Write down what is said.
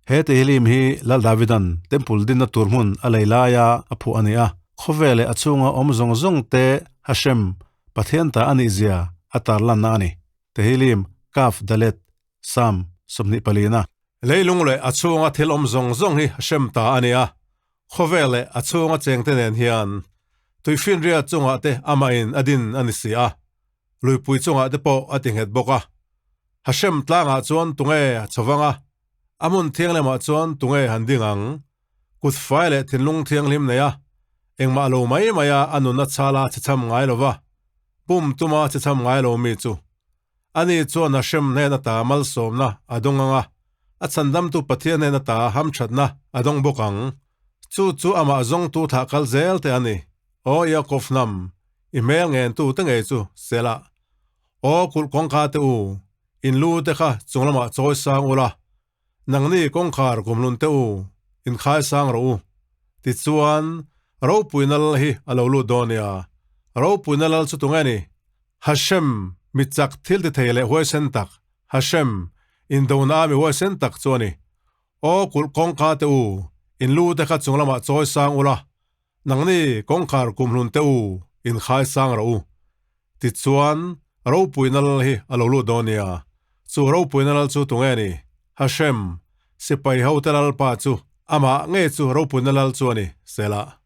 He Tehillim hi Lal Davidan Temple dinna tur hmun a lei laia a phuah a ni a. Khawvel leh a chhunga awm zawng zawng te Hashem, Pathian ta a nih zia a tarlanna a ni. Tehillim, Kaf Dalet, Psalm 24. Leilung leh a chhunga thil awm zawng zawng hi Hashem ta a ni a. Khawvel leh a chhunga chengte nen hian tuifinriat chungah te amahin a din a ni si a. Luipui chungah te pawh a ti nghet bawk a. Hashem tlangah chuan tunge a chhovang a, a hmun thianghlimah chuan tunge han ding ang? Kut fai leh thinlung thianghlim nei a, engmah lo mai maia a nunna chhala chhechham ngai lo va, pum tuma chhechham ngai lo mi chu. Ani chuan Hashem hnen ata malsawmna a dawng ang a, a chhandamtu Pathian hnen ata hamthatna a dawng bawk ang. Chu chu amah zawngtu thlah kal zel te a ni. Aw Yaakov hnam, i hmel ngentu te ngei chu Selah. Aw kulh kawngka te u, in lu te kha chung lamah chawi sang ula, nangni kawngkhar kumhlun te u, in khai sang rawh u. Tichuan, Ropuina lal hi a lo lut dawn nia. Ropuina lal chu tunge ni? Hashem, mi chak thil ti thei leh huaisen tak, Hashem, indona a mi huaisen tak chu a ni. Aw kulh kawngka te u, in lu te kha chung lamah chawi sang ula, Nangni kawngkhar kumhlun te u, inkhai sang rawh u. Tichuan, ropuina lal hi a lo lut dawn nia. Chu ropuina lal chu tunge ni? Hashem, sipai hote lalpa chu, amah ngei chu ropuina lal chu a ni, Selah.